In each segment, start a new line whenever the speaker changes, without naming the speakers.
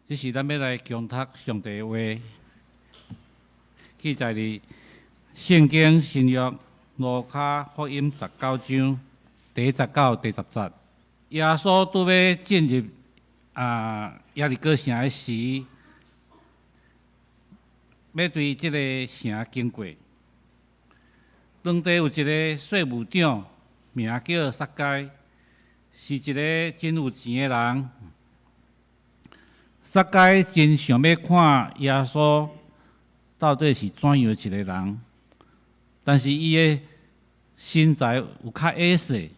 這是咱欲來恭讀上帝的話，記載佇聖經新約路加福音19章第1到第10節。耶穌拄欲進入耶利哥城的時，欲對這个城經過。當地有一个稅務長，名叫撒該，是一个真有錢的人。撒該真想欲看耶穌到底是怎樣一个人，但是伊的身材有較矮細，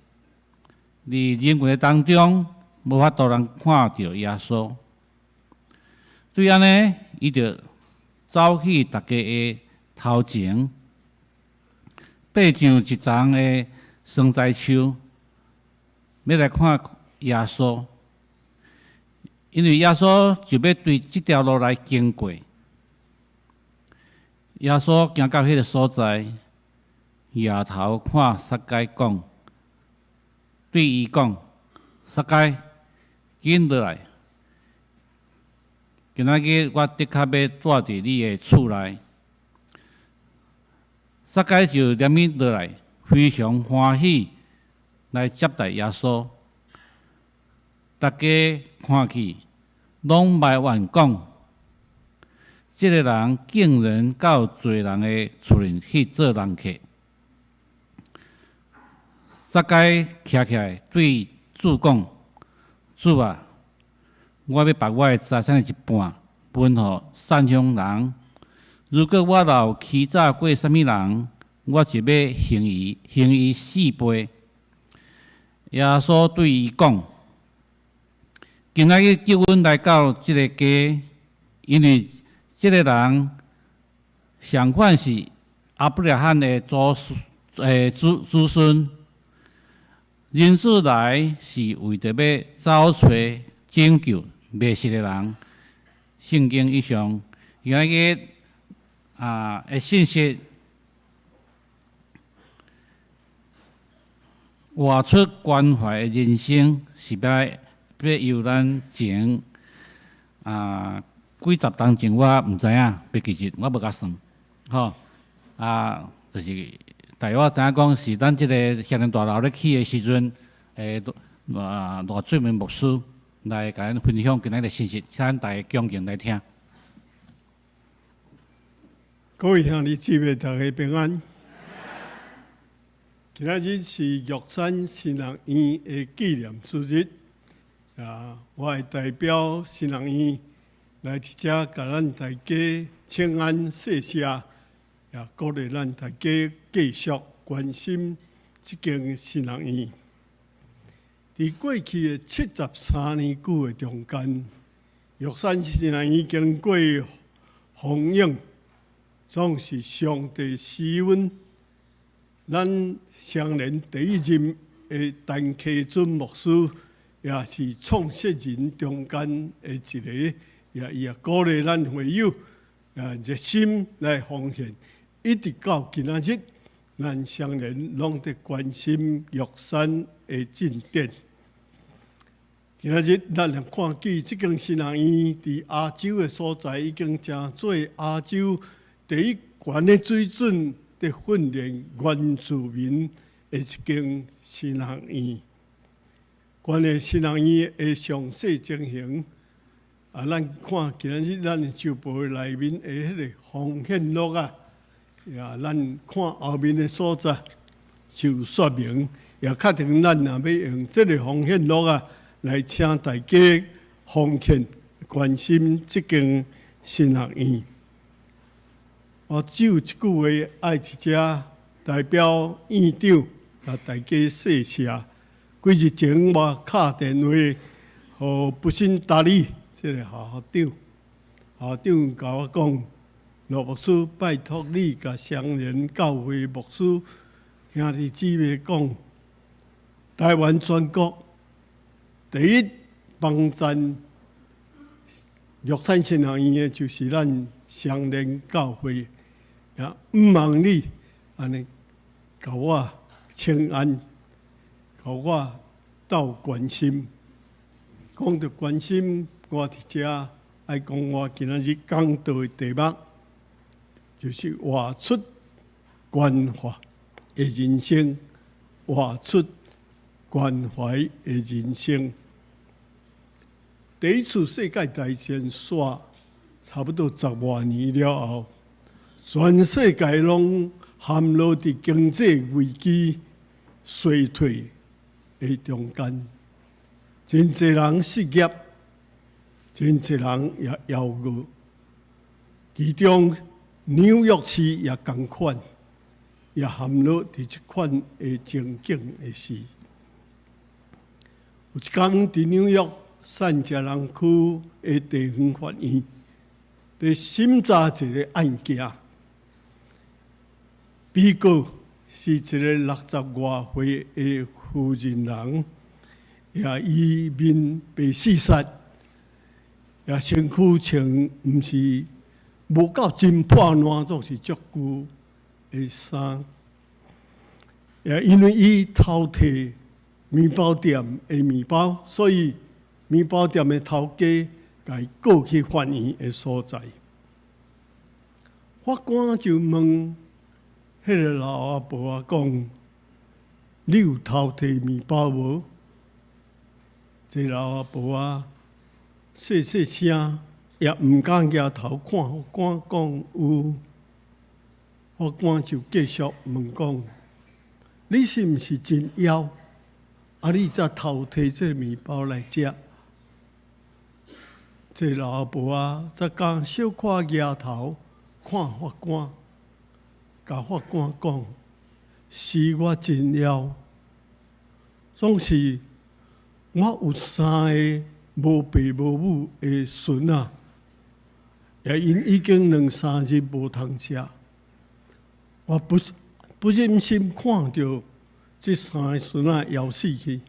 佇人群的當中無法度通看著耶穌。對按呢，伊就走去逐家的頭前，爬上一叢的桑棑樹，欲來看耶穌。因為耶穌就欲對這條路來經過。耶穌行到彼个所在，抬頭看撒該講，對伊講：撒該，緊落來！今仔日我的確欲蹛佇你的厝內。撒該就連鞭落來，非常歡喜來接待耶穌。逐家看去，攏埋怨講：這个人竟然到罪人的厝裡去做人客。撒該徛起來對主講：主啊，我欲把我的財產的一半分予散鄉人。如果我若有欺詐過啥物人，我就欲還伊四倍。耶穌對伊講：今仔日救恩來到這个家，因為這个人相款是亞伯拉罕的祖孫，子孫。人子來是為著欲找揣拯救迷失的人。聖經以上，今仔日的信息，活出關懷的人生，是欲欲由咱前幾十冬前，我毋知影，袂記得，我無共算，吼啊，就是大約我知影講是咱這个協聯大樓咧起的時陣，賴水明牧師來共咱分享今仔日的信息，請咱大家恭敬來聽。
各位兄弟姊妹，大家平安。今仔日是玉山神學院的紀念主日，我會代表神學院來佇遮共咱大家請安謝謝，也鼓勵咱大家繼續關心這間神學院。佇過去的73年久的中間，玉山神學院經過風雨，總是上帝施恩。咱雙連第一任的陳啟尊牧師，也是創設人中間的一个，也伊也鼓勵咱會友，熱心來奉獻，一直到今仔日，咱雙連攏佇關心玉山的進展。今仔日咱來看見這間神學院佇亞洲的所在，已經成做亞洲第一懸的水準，佇訓練原住民的一間神學院。關於神學院的詳細情形，咱看今仔日咱的周報內面的彼个奉獻錄啊，也咱看後面的所在就說明，也確定咱若欲用這个奉獻錄啊，來請大家奉獻關心這間神學院。我只有一句話愛佇遮代表院長共大家謝謝。幾日前我敲電話予不信達理這个校校長，校長共我講，羅牧師拜託你共雙連教會牧師兄弟姊妹講，台灣全國第一幫贊玉山神學院的，就是咱雙連教會。也毋茫你按呢共我請安，共我鬥關心。講著關心，我佇遮愛講我今仔日講道的題目，就是活出關懷的人生，活出關懷的人生。第一次世界大戰煞差不多十外年了後，全世界攏陷落佇經濟危機衰退的中間，真濟人失業，真濟人也枵餓，其中紐約市也仝款，也陷落佇這款的情景的時。有一工佇紐約散捷人區的地方法院，佇審查一个案件，被告是一个六十外歲的婦人人，也伊面被刺殺，也身軀穿毋是無夠真破爛，總是足舊的衫。也因為伊偷提麵包店的麵包，所以麵包店的頭家共伊告去法院的所在。法官就問彼个老阿婆仔講：你有偷提麵包無？這老阿婆仔細細聲，也毋敢舉頭看法官講有。法官就繼續問講：你是毋是真枵？啊，你才偷提這个麵包來食？這老阿婆仔才敢小可舉頭看法官，共法官講：是我真枵，總是我有三个無爸無母的孫仔，也𪜶已經兩三日無通食，我不忍心看著這三个孫仔枵死去，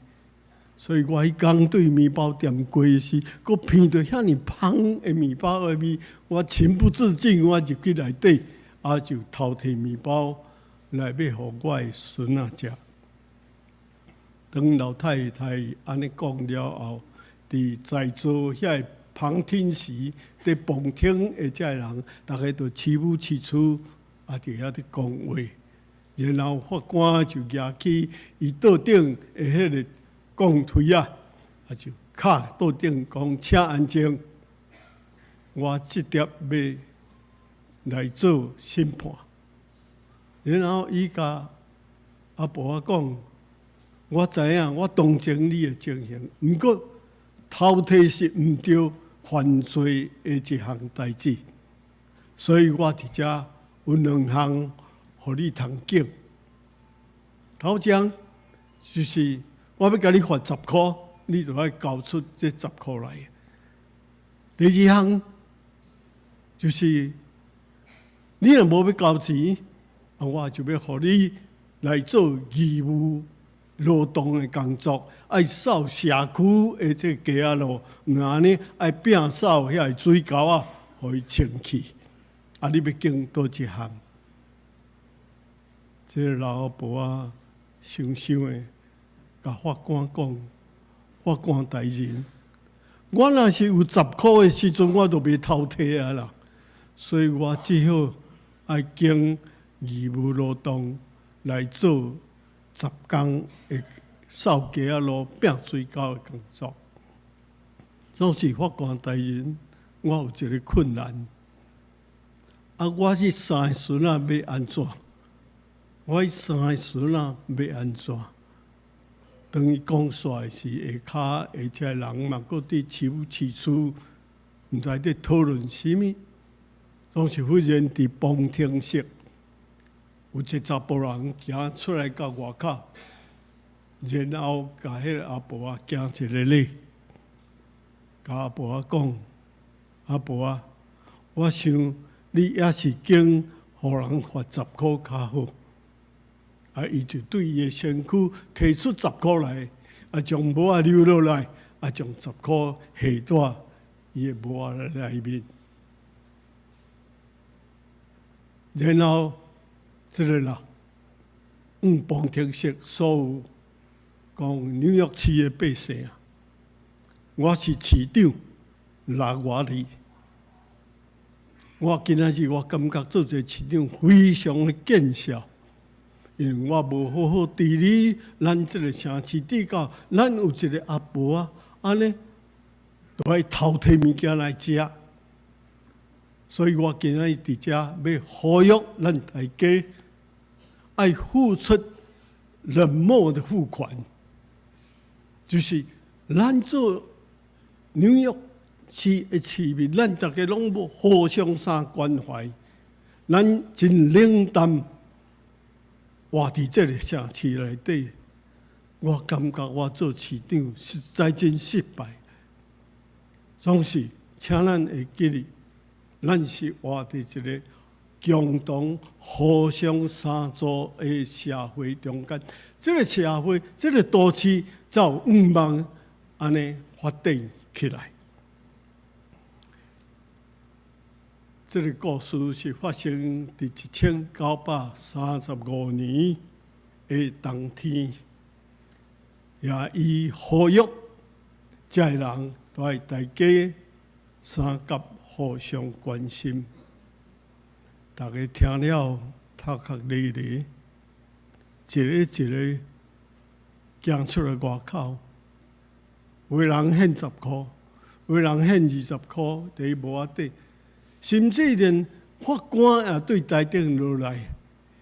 所以我彼工對麵包店過時，閣聞著遐爾芳的麵包的味，我情不自禁，我入去內底，啊就偷提麵包來欲予我的孫仔食。當老太太按呢講了後，佇在座遐个旁聽席佇旁聽的這个人，逐家都試母試跙，啊佇遐佇講話。然後法官就舉起伊桌頂的彼个摃槌仔，啊就敲桌頂講，請安靜，我這碟欲來做審判。然後伊共阿婆仔講：我知影，我同情你的情形，毋過偷提是毋著犯罪的一項代誌，所以我佇遮有兩項予你通揀。頭一項就是我欲共你罰十箍，你就愛交出這十箍來。第二項就是你若無欲交錢，啊，我就欲予你來做義務勞動的工作，愛掃社區的這个街仔路，毋按呢愛摒掃遐个水溝仔，予伊清氣。啊，你欲揀佗一項？這个老阿婆仔想想的，共法官講：法官大人，我若是有十箍的時陣，我就袂偷提啊啦。所以我只好愛揀義務勞動來做10工的掃街仔路、摒水溝的工作。總是法官大人，我有一个困難。啊，我這三个孫仔欲按怎？我彼三个孫仔欲按怎？當伊講煞的時，下跤的這个人嘛，閣佇試母試跙，毋知佇討論啥物。總是忽然佇旁聽室，有一個查埔人行出來到外口，然後共彼个阿婆仔行一个禮，共阿婆仔講：阿婆仔，我想你猶是揀予人罰十箍較好。啊，伊就對伊的身軀提出十箍來，啊，將帽仔扭落來，啊，將十箍下佇伊的帽仔內面。然後，這个啦，旁聽室所有講紐約市的百姓啊，我是市長六外里。我今仔日我感覺做一個市長非常的見笑，因為我無好好治理咱這個城市，直到咱有一個阿婆仔，按呢都愛偷提物件來食，所以我今仔日佇遮欲呼籲咱大家愛付出冷漠的付款，就是咱做紐約市的市民，咱逐家攏無互相相關懷，咱真冷淡活佇這個城市內底，我感覺我做市長實在真失敗。總是請咱會記得，咱是活佇一個共同互相相助的社會中間。這個社會，這個都市才有向望按呢發展起來。這個故事是發生佇1935年的冬天，也伊呼籲遮的人都愛大家相佮互相關心。逐家聽了頭殼離離，一个一个行出來外口，有的人獻10箍，有的人獻20箍，佇帽仔底。甚至連法官也對台頂落來，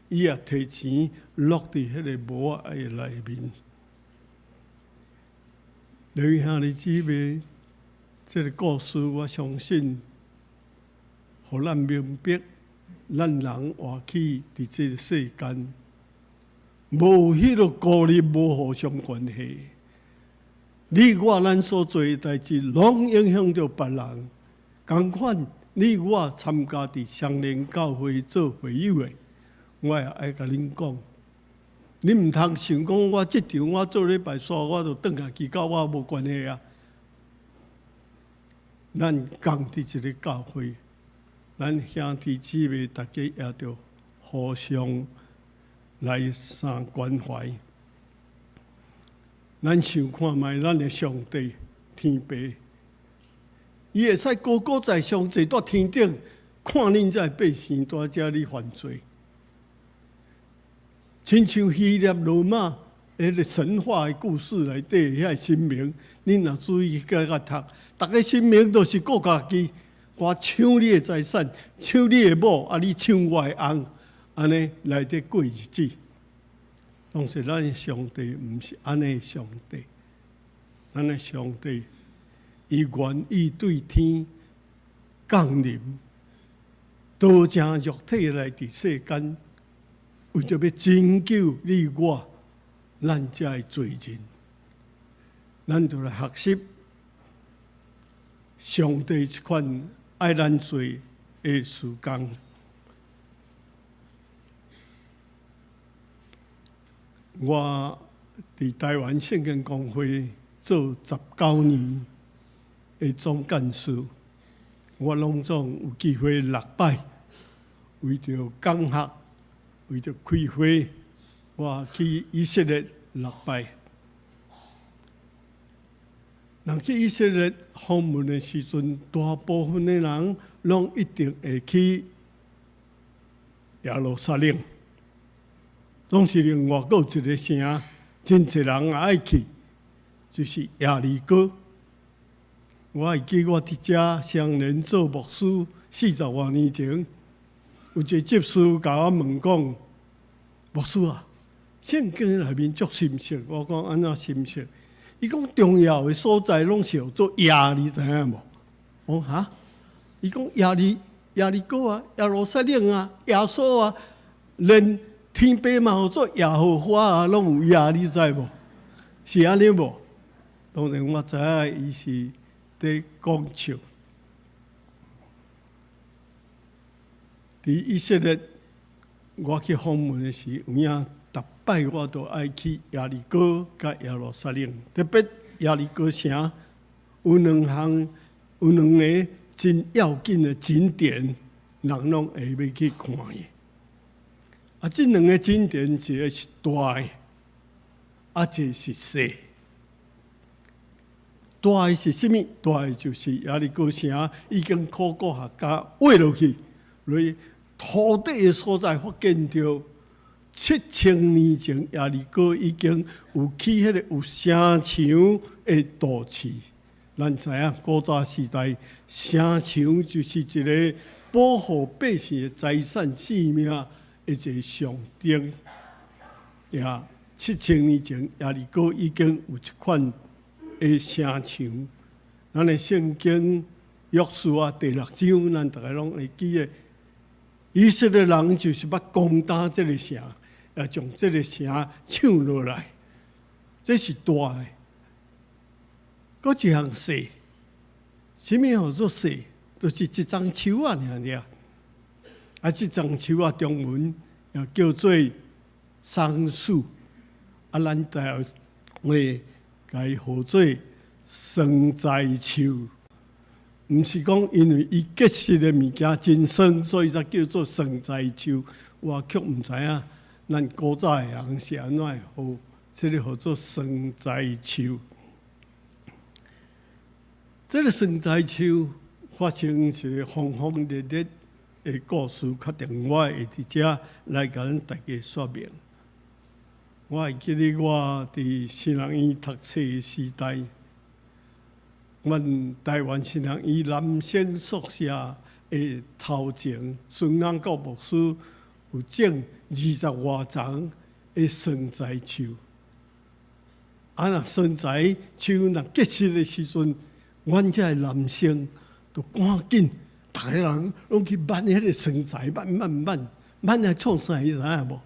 伊也提錢落佇彼个帽仔的內面。劉兄弟姊妹，這個故事我相信，予咱明白，咱人活去佇這個世間，無彼个孤立，無互相關係。你我咱所做的代誌，攏影響著別人，仝款。你我參加佇雙連教會做會友的，我也愛共恁講，你毋通想講我這場我做禮拜煞，我就轉來去佮我無關係啊。咱仝佇一个教會，咱兄弟姊妹逐家也著互相來相關懷。咱想看覓，咱的上帝天父。伊會使高高在上，坐佇天頂，看恁這百姓佇遮咧犯罪，親像希臘羅馬彼个神話的故事內底遐个神明，恁若注意去共讀，逐个神明都是顧家己，我搶你的財產，搶你的某，啊你搶我的翁，按呢來佇過日子。當時咱的上帝毋是按呢上帝，咱的上帝。伊願意對天降臨，道成肉體來佇世間，為著欲拯救你我，咱遮的罪人，咱就來學習上帝這款愛咱做的事工。我佇台灣聖經公會做19年的總幹事，我攏總有機會六擺，為著講學，為著開會，我去以色列六擺。人去以色列訪問的時陣，大部分的人攏一定會去耶路撒冷。總是另外閣有一個城，真濟人也愛去，就是耶利哥。我會記我佇遮雙連做牧師40外年前，有一個執事共我問講：牧師啊，聖經內面足深色。我講按怎深色？伊講重要的所在攏是號做耶，你知影無？我講哈？伊講耶利耶利哥啊，耶路撒冷啊，耶穌啊，連天父嘛號做耶和華啊，攏有耶，你知無？是按呢無？當然我知影伊是佇講笑。佇以色列，我去訪問的時，有影逐擺我都愛去耶利哥佮耶路撒冷，特別耶利哥城有兩項，有兩个真要緊的景點，人攏會欲去看的。啊，這兩个景點，一个是大的，啊，一个是細。大的是啥物？大的就是耶利哥城已經考古學家挖落去，落土底的所在發現著7000年前耶利哥已經有起彼個有城牆的都市。咱知影古早時代城牆就是一個保護百姓的財產性命的一個象徵。也七千年前耶利哥已經有這款的城牆。咱的聖經約書亞第六章，咱逐家攏會記得，以色列人就是欲攻打這个城，也將這个城搶落來，這是大的。閣一項細，啥物號做細？就是一欉樹仔爾爾。啊，這欉樹仔中文又叫做桑樹，啊，咱台灣話共伊號做酸菜樹。毋是講因為伊結實的物件真酸，所以才叫做酸菜樹。我卻毋知影，咱古早的人是按怎號這个號做酸菜樹。這个酸菜樹發生一个轟轟烈烈的故事，確定我會佇遮來共咱大家說明。我會記得我佇神學院讀冊的時代，阮台灣神學院男生宿舍的頭前，孫安國牧師有種二十外叢的酸菜樹。啊，若酸菜樹若結實的時陣，阮遮的男生就趕緊，逐个人攏去挽彼个酸菜，挽挽挽，挽來創啥？你知影無？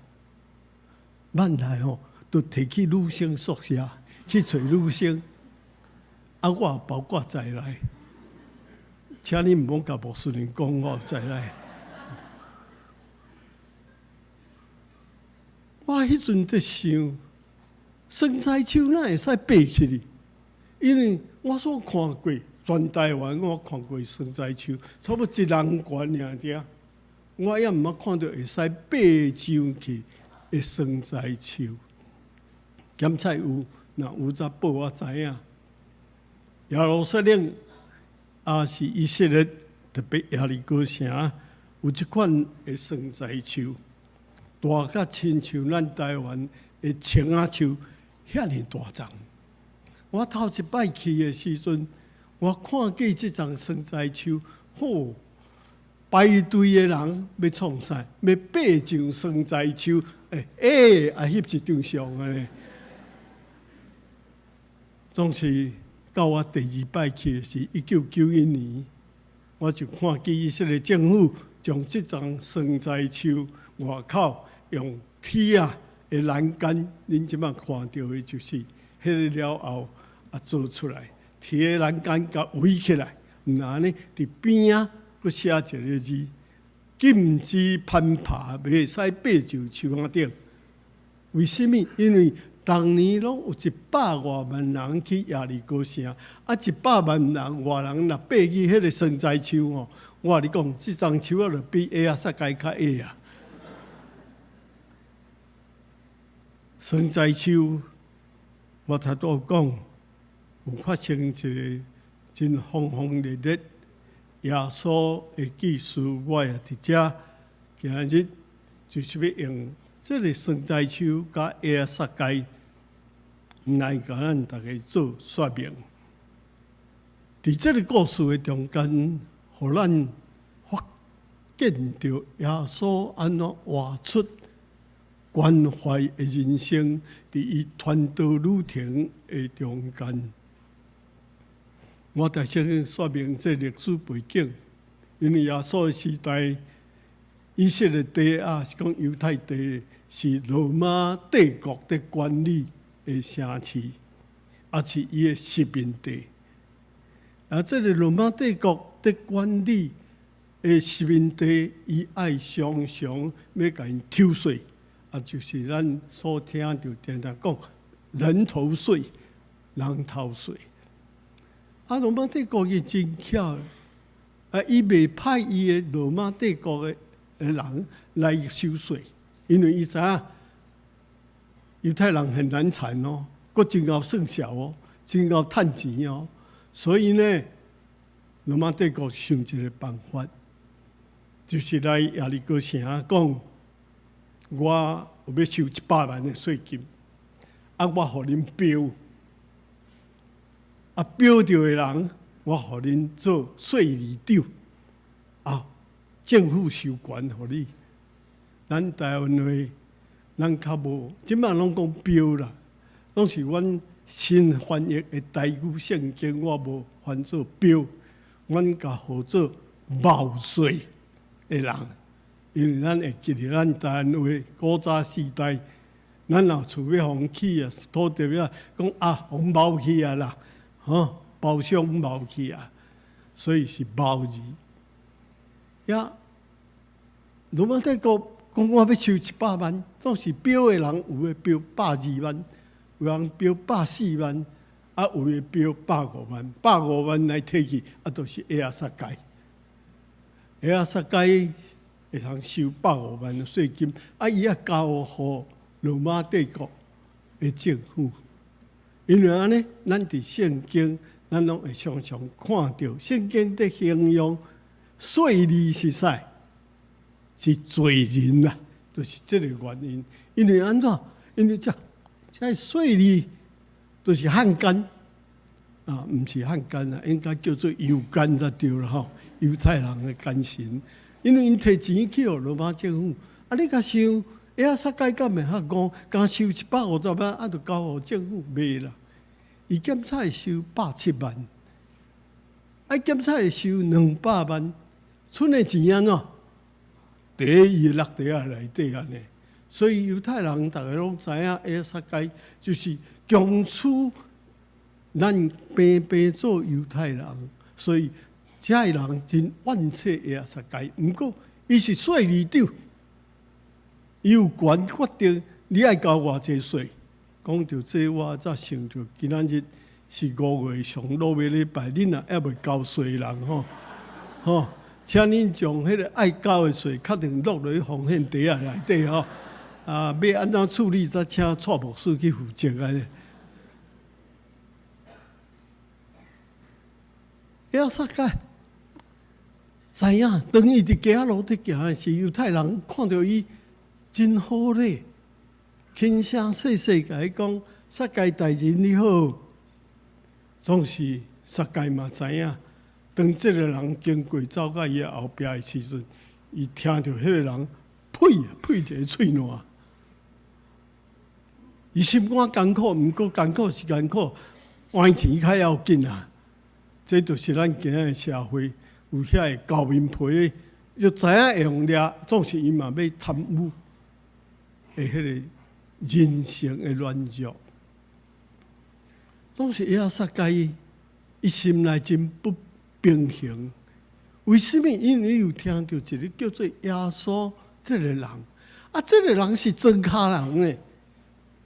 挽來吼，就提去女生宿舍去揣女生。啊，我也包括在內，請你毋好共牧師娘講我在內。我彼陣佇想，酸菜樹哪會使爬起去？因為我所看過全台灣，我看過酸菜樹，差不多一人懸爾爾。我猶毋捌看著會使爬上去的酸菜樹。檢採有，若有才報我知影。耶路撒冷也是以色列，特別耶利哥城有這款的酸菜樹，大甲親像咱台灣的青仔樹遐爾大叢。我頭一擺去的時陣，我看見這叢酸菜樹，吼，排隊的人欲創啥？欲爬上酸菜樹，欸欸，啊翕一張相按呢。總是到我第二擺去的是1991年，我就看見以色列政府將這叢酸菜樹外口用鐵仔的欄杆，恁這擺看著的就是彼個了後啊做出來，鐵欄杆共圍起來，毋按呢佇邊仔閣寫一个字，禁止攀爬，袂使爬上樹仔頂。為啥物？因為逐年攏有一百外萬人去耶利哥城，啊，一百萬人外人若爬去彼个酸菜樹吼，我共你講，這叢樹仔就比亞撒街較矮啊！酸菜樹，我頭拄講，有發生一个真轟轟烈烈耶穌的記事，我也佇遮今日就是欲用這个酸菜樹佮亞撒街來共咱大家做說明。佇這个故事的中間，予咱發現著耶穌按怎活出關懷的人生，佇伊傳道旅程的中間。我頭先說明這歷史背景，因為耶穌的時代，以色列地啊，是講猶太地，是羅馬帝國佇管理的城市，也是伊的殖民地。啊，這个羅馬帝國佇管理的殖民地，伊愛常常欲共𪜶抽稅，啊，就是咱所聽著定定講人頭稅、人頭稅。啊，羅馬帝國伊真巧，啊，伊袂派伊的羅馬帝國的人來收稅，因為伊知影猶太人很難纏哦，閣真𠢕算數哦，真𠢕趁錢哦。所以呢，羅馬帝國想一個辦法，就是來耶利哥城講，我有欲收一百萬的稅金，啊，我予恁標，啊，標著的人，我予恁做稅吏長，啊，政府授權予你。咱台灣話，咱較無，這擺攏講標啦，攏是阮新翻譯的台語聖經，我無翻做標，阮共號做貿稅的人，因為咱會記得咱台灣話古早時代，咱若厝欲予起啊，土地啊，講啊，予貿去啊啦，吼，包商貿去啊，所以是貿字。呀，羅馬帝國講我欲收一百萬，總是標的人有的標120萬，有人標104萬，啊有的標百五萬，百五萬來提去，啊，就是亞撒該。亞撒該會通收百五萬的稅金，啊，伊也交予羅馬帝國的政府。因為按呢，咱佇聖經，咱攏會常常看著聖經佇形容稅吏是啥？是罪人啦，就是這個原因。因為按怎？因為這稅吏就是漢奸啊，毋是漢奸啦，應該叫做猶奸才對啦吼。猶太人的奸臣，因為𪜶提錢去予羅馬政府，啊，你共想，亞撒該敢會較戇，敢收150萬，啊，就交予政府袂啦。伊檢查會收170萬，啊，檢查會收200萬，賰的錢按怎？佇伊的落袋仔內底按呢。所以猶太人逐家攏知影，亞撒該就是強取咱平平做猶太人，所以這个人真怨斥亞撒該。毋過伊是稅吏長，伊有權決定你愛交偌濟稅。講著這，我才想著今仔日是5月上落尾禮拜，恁若猶未交稅人吼，吼，請恁將彼个愛交的稅確定落落去奉獻袋仔內底吼。啊，欲按怎處理，則請蔡牧師去負責按呢。亞撒該知影，當伊佇街仔路佇行的時，猶太人看著伊真好咧，輕聲細細共伊講：撒該大人你好。總是撒該嘛知影，當這个人經過走到伊的後壁的時陣，伊聽著彼个人呸呸一个喙瀾。伊心肝艱苦，毋過艱苦是艱苦，還錢較要緊啊！這就是咱今仔的社會有遐个厚面皮的，就知影會予掠，總是伊嘛欲貪污的彼个人性的軟弱。總是亞撒該，伊心內真不平衡。為啥物？因為伊有聽著一個叫做耶穌這个人，啊，這个人是莊跤人呢。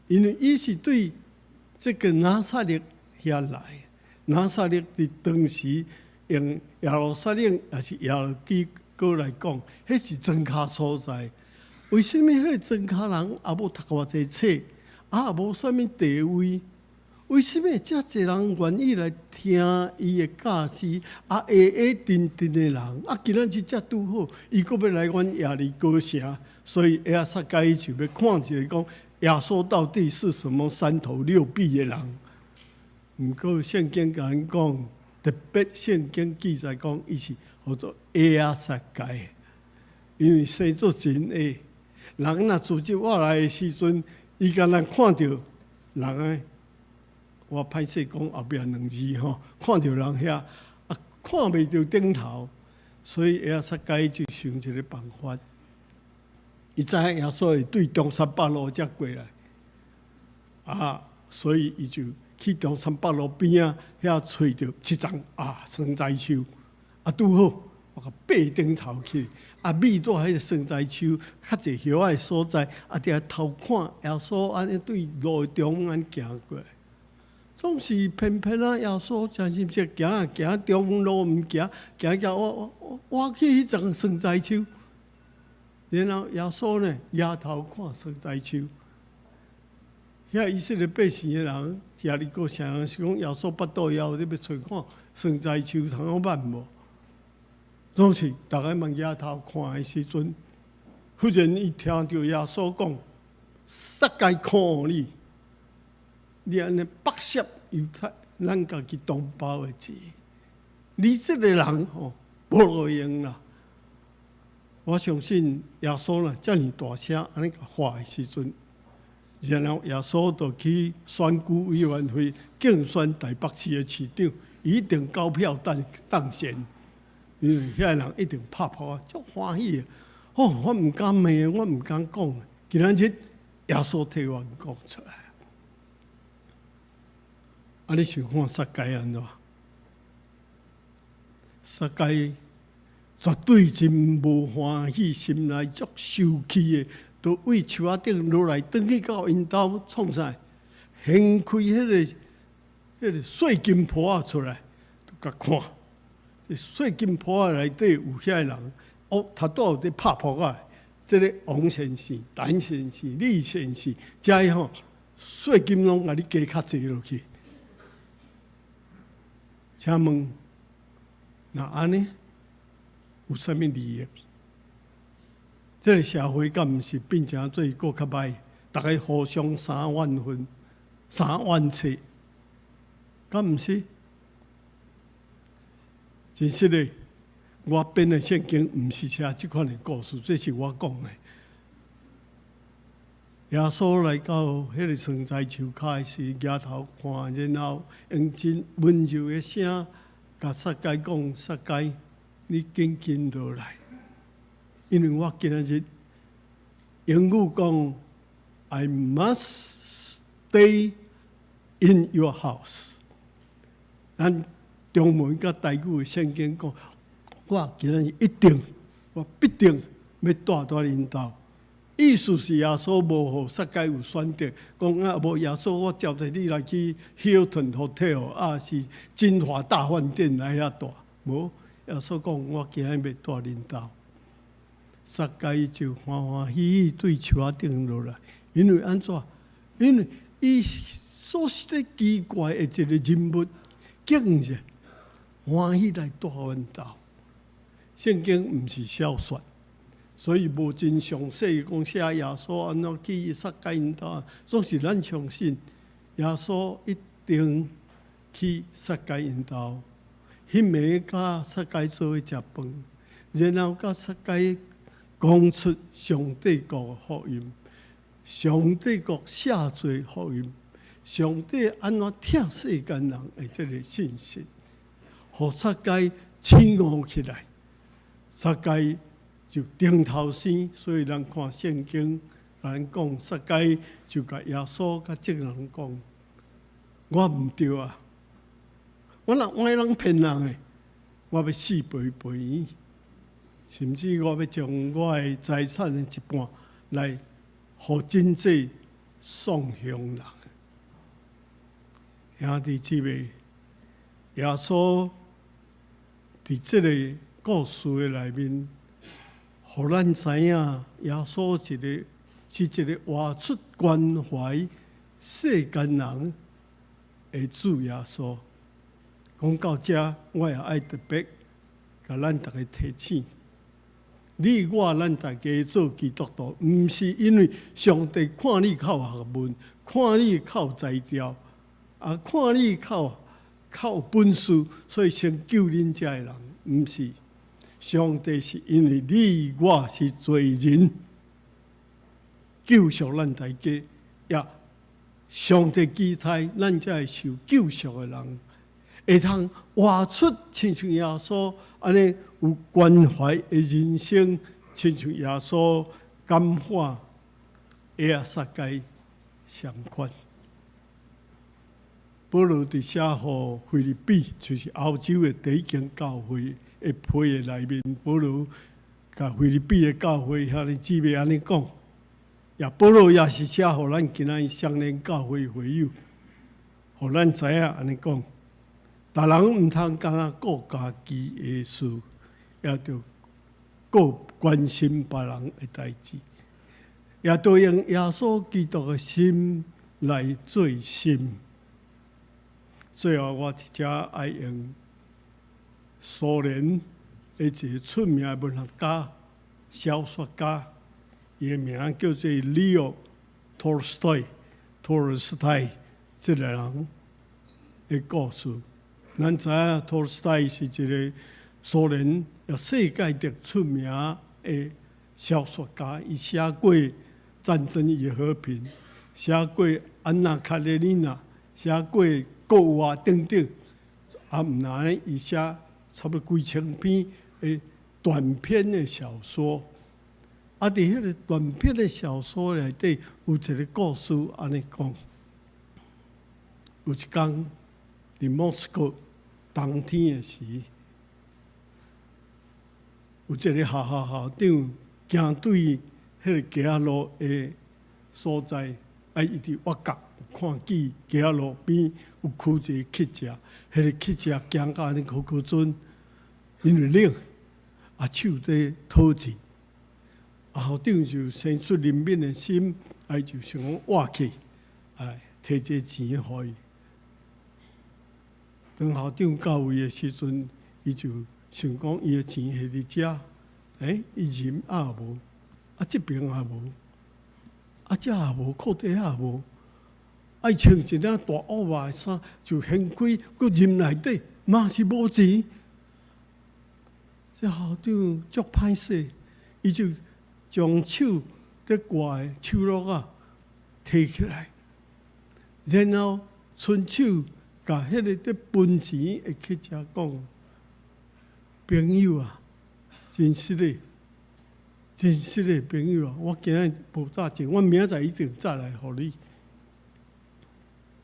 因為伊是對這個拿撒勒遐來，拿撒勒佇當時用耶路撒冷抑是耶利哥來講，彼是莊跤所在。為啥物彼個莊跤人也無讀偌濟冊，啊也無啥物地位？為啥物遮濟人願意來聽伊的教示？啊，矮矮陣陣的人，啊，今仔日才拄好，伊閣欲來阮耶利哥城，所以亞撒該就欲看一下講。耶穌到底是什麼三頭六臂的人？毋過聖經共咱講，特別聖經記載講，伊是號做亞撒該，因為生做真矮。人若自這活來的時陣，伊敢若看著人的，我歹勢講後壁兩字吼，看著人遐啊，看袂著頂頭，所以亞撒該就想一個辦法。伊知影耶穌會對中山北路遮過來，啊，所以伊就去中山北路邊仔遐揣著一叢啊桑栽樹，啊拄好我共爬頂頭去，啊覕佇彼个桑栽樹較濟葉仔的所在，啊佇遐偷看耶穌按呢對路中按呢行過來，總是偏偏啊耶穌真心說行啊行中路毋行，行行我我我去彼叢桑栽樹。然後耶穌呢，抬頭看桑栽樹，遐以色列百姓的人，耶利哥城人是講耶穌腹肚枵，你欲揣看桑棑樹通好挽無？總是逐家嘛舉頭看的時陣，忽然伊聽著耶穌講：撒該可惡你，你按呢剝削猶太咱家己同胞的錢，你這个人吼無路用啦！我相信耶穌若遮爾大聲按呢共喊的時陣，然後耶穌就去選舉委員會競選台北市的市長，伊一定高票當選，因為遐个人一定拍噗仔，足歡喜的。哦，我毋敢罵，我毋敢講。今仔日耶穌替我講出來。啊，你想看撒該按怎？撒該絕對真無歡喜，心內足受氣的，就對樹仔頂落來，轉去到𪜶兜創啥？掀開彼個稅金簿仔出來，就共看。這稅金簿仔內底有遐个人，哦，頭拄有佇拍噗仔，這个王先生、陳先生、李先生，這吼稅金攏共你加較濟落去。請問，若按呢有啥物利益？這个社會敢毋是變成做閣較歹？逐家互相三怨恨、三怨氣，敢毋是？真實的，我編的聖經毋是寫這款的故事，這是我講的。耶穌來到彼个桑棑樹跤的時，舉頭看，然後用真溫柔的聲，共撒該講：撒該，你緊緊落來，因為我今仔日英語講，I must stay in your house。咱中文佮台語的聖經講，我今仔日一定，我必定欲蹛佇恁兜。意思是耶穌無予撒該有選擇，講啊無耶穌，我接著你來去 Hilton Hotel 啊，是金華大飯店來遐蹛。無，耶穌講我今仔日欲蹛恁兜。撒該就歡歡喜喜對樹仔頂落來，因為按怎？因為伊所識奇怪的一個人物，竟然歡喜來蹛阮兜。聖經毋是小說，所以無真詳細講寫耶穌按怎去撒該𪜶兜，總是咱相信耶穌一定去撒該𪜶兜，彼暝佮撒該做伙食飯，然後佮撒該講出上帝國的福音，上帝國赦罪福音，上帝按怎疼世間人的這个信息，予撒該醒悟起來，撒該就頂頭生，所以咱看聖經，咱講撒該就共耶穌佮眾人講，我毋對啊，我若倚人騙人的，我欲四倍賠伊，甚至我欲將我的財產的一半來予賑濟送窮人。兄弟姊妹，耶穌佇這个故事的內面，予咱知影耶穌一个是一个活出關懷世間人的主耶穌。講到這，我也愛特別共咱逐家提醒：你我咱大家做基督徒，毋是因為上帝看你較有學問，看你較有才調，啊，看你較有本事，所以先救恁遮的人，毋是。上帝是因為你我是罪人，救贖咱大家，也上帝期待咱這个受救贖的人，會通活出親像耶穌按呢有關懷的人生，親像耶穌感化的撒該相款。保羅佇寫予腓立比，就是歐洲的第一間教會的批的內面，保羅共腓立比的教會兄弟姊妹按呢講，也保羅也是寫予咱今仔日雙連教會會友，予咱知影按呢講，逐人毋通干焦顧家己的事，也著顧關心別人的代誌，也著用耶穌基督的心來做心。最後，我佇遮愛用蘇聯的一个出名的文學家、小說家，伊的名叫做 Leo Tolstoy，托爾斯泰這个人的故事。咱知影托爾斯泰是一个蘇聯也世界的出名的小說家，伊寫過《戰爭與和平》，寫過《安娜卡列尼娜》，寫過《國外》等等，啊，毋但呢，伊寫差不多幾千篇的短篇的小說。啊，佇彼个短篇的小說內底有一个故事按呢講：有一工佇莫斯科冬天的時，有一个學校校長行對彼个街仔路的所在，啊，伊佇挖角看見街仔路邊有囥一個乞食，彼个乞食行到按呢苦苦陣，因為冷，啊手佇討錢。啊，校長就生出憐憫的心，啊，伊就想講活去，哎，提這錢予伊。當校長到位的時陣，伊就想講伊的錢還佇遮，欸，伊人也無，啊，這爿也無，啊，遮也無，褲底也無，啊，伊穿一領大烏白的衫，就掀開，閣入內底，嘛是無錢。這校長足歹勢，伊就將手佇掛的手橐仔提起來，然後伸手共彼个佇分錢的乞食講：朋友啊，真實的，真實的朋友啊，我今仔無紮錢，我明仔載一定再來予你。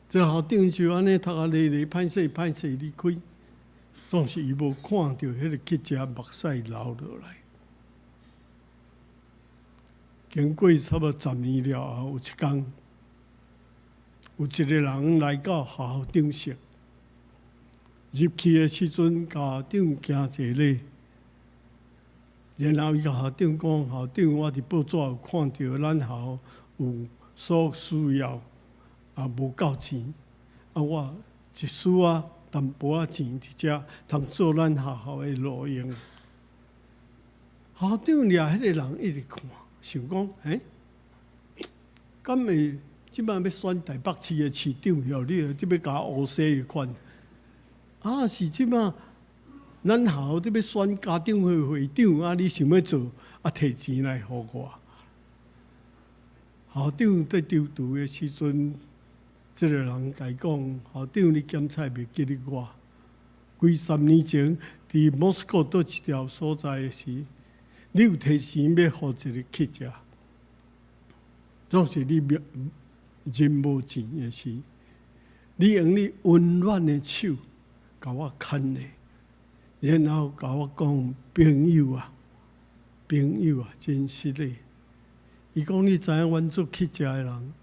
這校長就按呢頭殼咧咧歹勢歹勢離開，總是伊無看著彼个乞食目屎流落來。經過差不多10年了後，有一工，有一个人來到校長室，入去的時陣，校長行一個禮，然後伊共校長講：校長，我佇報紙有看著咱校有所需要，也無夠錢，啊，我一絲仔淡薄仔錢佇遮，通做咱學校的路用。校長掠彼個人一直看，想講，欸，敢會這擺欲選台北市的市長，曉你這欲共我烏西的款？啊，是這擺咱學校佇欲選家長會會長，啊，你想欲做，啊，提錢來予我。校長佇躊躇的時陣，這個人共伊講：校長，你檢採袂記得我？幾十年前，佇莫斯科佗一條所在的時，你有提錢欲予一个乞食，總是你人無錢的時，你用你溫暖的手共我牽咧，然後共我講朋友啊，朋友啊，真實的。伊講你知影阮做乞食的人，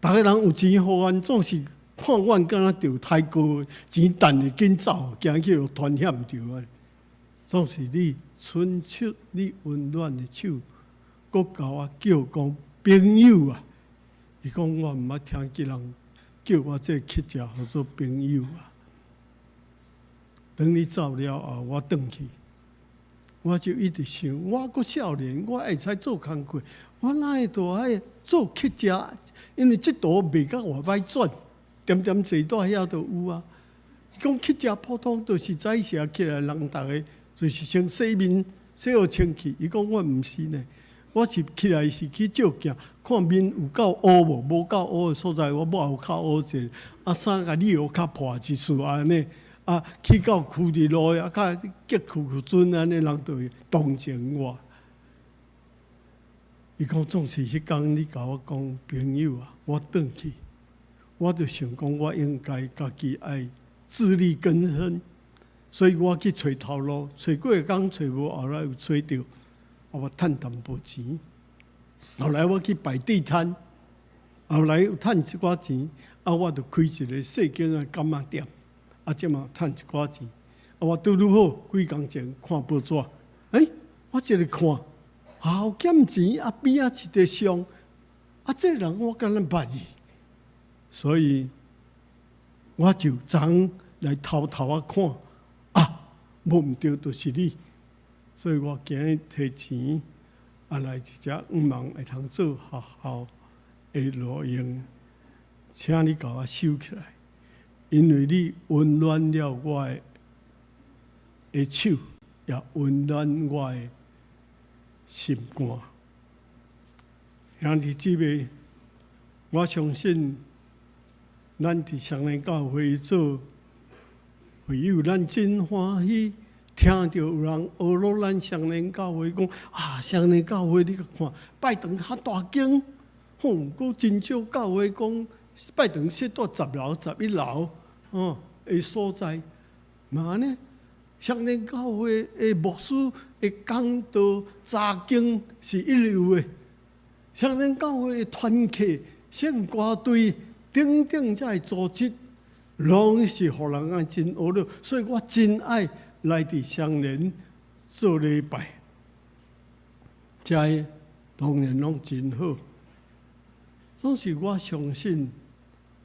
逐个人有錢予阮，總是看阮敢若著刣過，錢趁會緊走，驚去予傳染著的。總是你伸出你溫暖的手，閣共我叫講朋友啊！伊講我毋捌聽見人叫我這個乞食號做朋友啊。當你走了後，我轉去，我就一直想，我閣少年，我會使做工課，我哪會都愛做乞食？因為這途袂甲偌歹轉，點點坐蹛遐就有啊。講乞食普通，就是早時起來，人逐个就是先洗面、洗好清氣。伊講我毋是呢，我是起來是去照鏡，看面有夠烏無？無夠烏的所在，我抹有較烏者，啊，衫共理予較破一絲按呢，啊，去到跍佇路啊，較激跍跍陣按呢，人就會同情我。伊講總是彼工你共我講朋友啊，我轉去，我就想講我應該家己愛自力更生，所以我去揣頭路，揣幾个工揣無，後來有揣著，啊，我趁淡薄錢。後來我去擺地攤，後來有趁一寡錢，啊，我就開一個細間的柑仔店，啊，這嘛趁一寡錢。啊，我拄拄好幾工前看報紙，欸，我一个看，學校減錢，啊邊仔一個箱，啊，這人我敢若捌伊，所以我就昨來偷偷仔看，啊，無毋著就是你，所以我今日提錢啊來一隻向望會通做學校的路用，請你共我收起來，因為你溫暖了我的手，也溫暖我的心肝。兄弟姊妹，我相信咱佇雙連教會做會友，咱真歡喜聽著有人呵咾咱雙連教會講啊，雙連教會你看拜堂較大間，吼，閣真少教會講拜堂設佇10樓、11樓，吼的所在，嘛按呢？雙連教會的牧師的講道查經是一流的。雙連教會的團契、聖歌隊等等這个組織，攏是予人啊真呵咾，所以我真愛來佇雙連做禮拜。這个當然攏真好，總是我相信，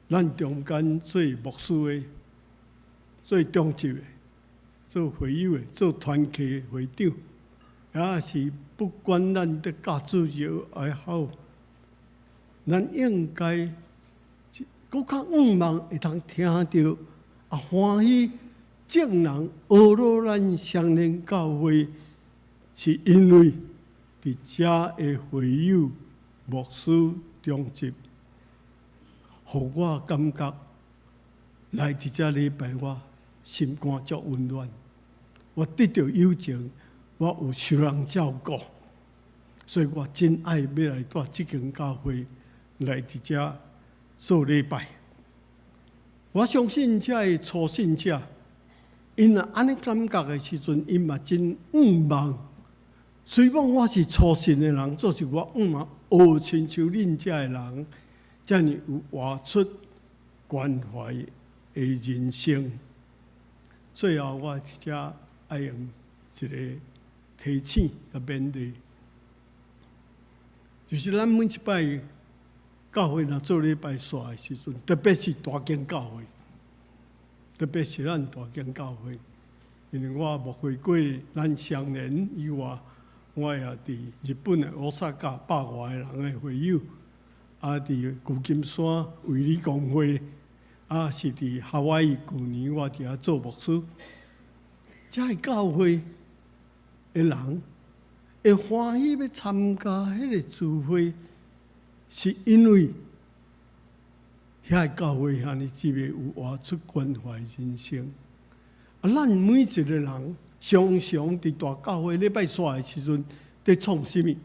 咱中間做牧師的、做長執的、做會友的、做團契會長，也是不管咱的教主日也好，咱應該閣較向望會通聽著啊歡喜眾人呵咾咱雙連教會，是因為佇遮的會友牧師長執，予我感覺來佇遮禮拜，我心肝足溫暖，我得著友情，我有受人照顧，所以我真愛欲來蹛這間教會來佇遮做禮拜。我相信這个初信者，𪜶若按呢感覺的時陣，𪜶嘛真向望。雖講我是初信的人，做是我向望學親像恁遮的人，遮爾有活出關懷的人生。最後，我佇遮愛用一個提醒佮勉勵，就是咱每一擺教會若做禮拜煞的時陣，特別是大間教會，特別是咱大間教會，因為我牧會過咱雙連以外，我也佇日本的大阪百外个人的會友，啊，佇舊金山衛理公會，啊，是佇夏威夷舊年我佇遐做牧師，遮个教會的人會歡喜欲參加彼個聚會，是因為遐個教會兄弟姊妹有活出關懷人生。啊，咱每一個人常常佇大教會禮拜煞的時陣，佇創啥物？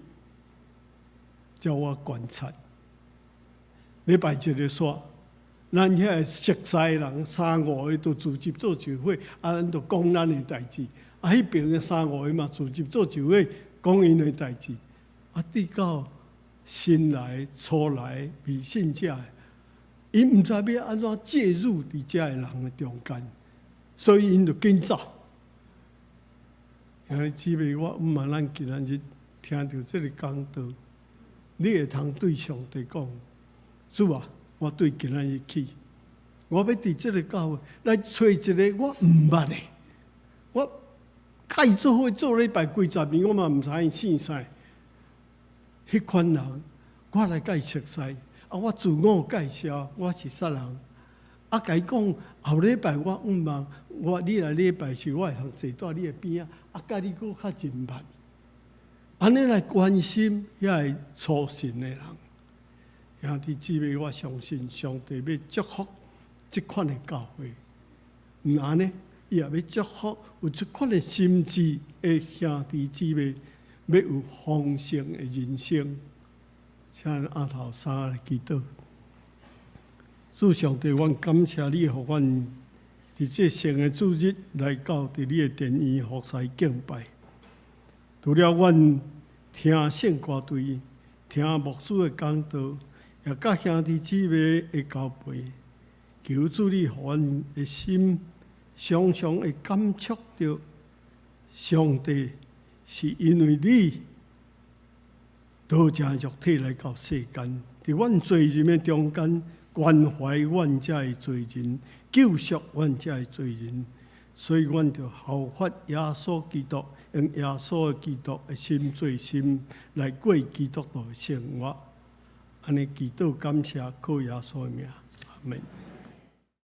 照我觀察，禮拜一的煞，咱遐個熟似的人三五个都聚集做一伙，啊，咱就講咱的代誌。啊，彼爿的三五个嘛聚集做一伙，講𪜶的代誌。啊，直到新來初來未信者的，𪜶毋知欲按怎介入佇遮个人的中間，所以𪜶就緊走。兄弟姊妹，我向望咱今仔日聽著這个講道，你會通對上帝講：主啊，我對今仔日起，我欲佇這个教會來揣一个我毋捌的，我佮伊做伙做禮拜幾十年，我嘛毋知𪜶姓啥。彼款人，我來共伊熟似。啊，我自我介紹，我是啥人？啊，共伊講後禮拜我向望，我你來禮拜時，我會通坐佇你的邊仔，啊，佮你閣較親密。按呢來關心遐个初信的人，兄弟姊妹，我相信上帝欲祝福這款的教會，毋按呢，伊也欲祝福有這款的心志的兄弟姊妹，欲有豐盛的人生。請咱阿頭三來祈禱。主上帝，阮感謝你，予阮佇這聖的主日來到佇你的殿院服侍敬拜。除了阮聽聖歌隊、聽牧師的講道，也佮兄弟姊妹的交陪，求主你予阮的心常常會感觸著上帝，是因為你道成肉體來到世間。佇阮罪人的中間關懷阮遮的罪人，救贖阮遮的罪人，所以阮就效法耶穌基督，用耶穌基督的心做心來過基督徒的生活。按呢祈禱感謝，靠耶穌的名，阿門。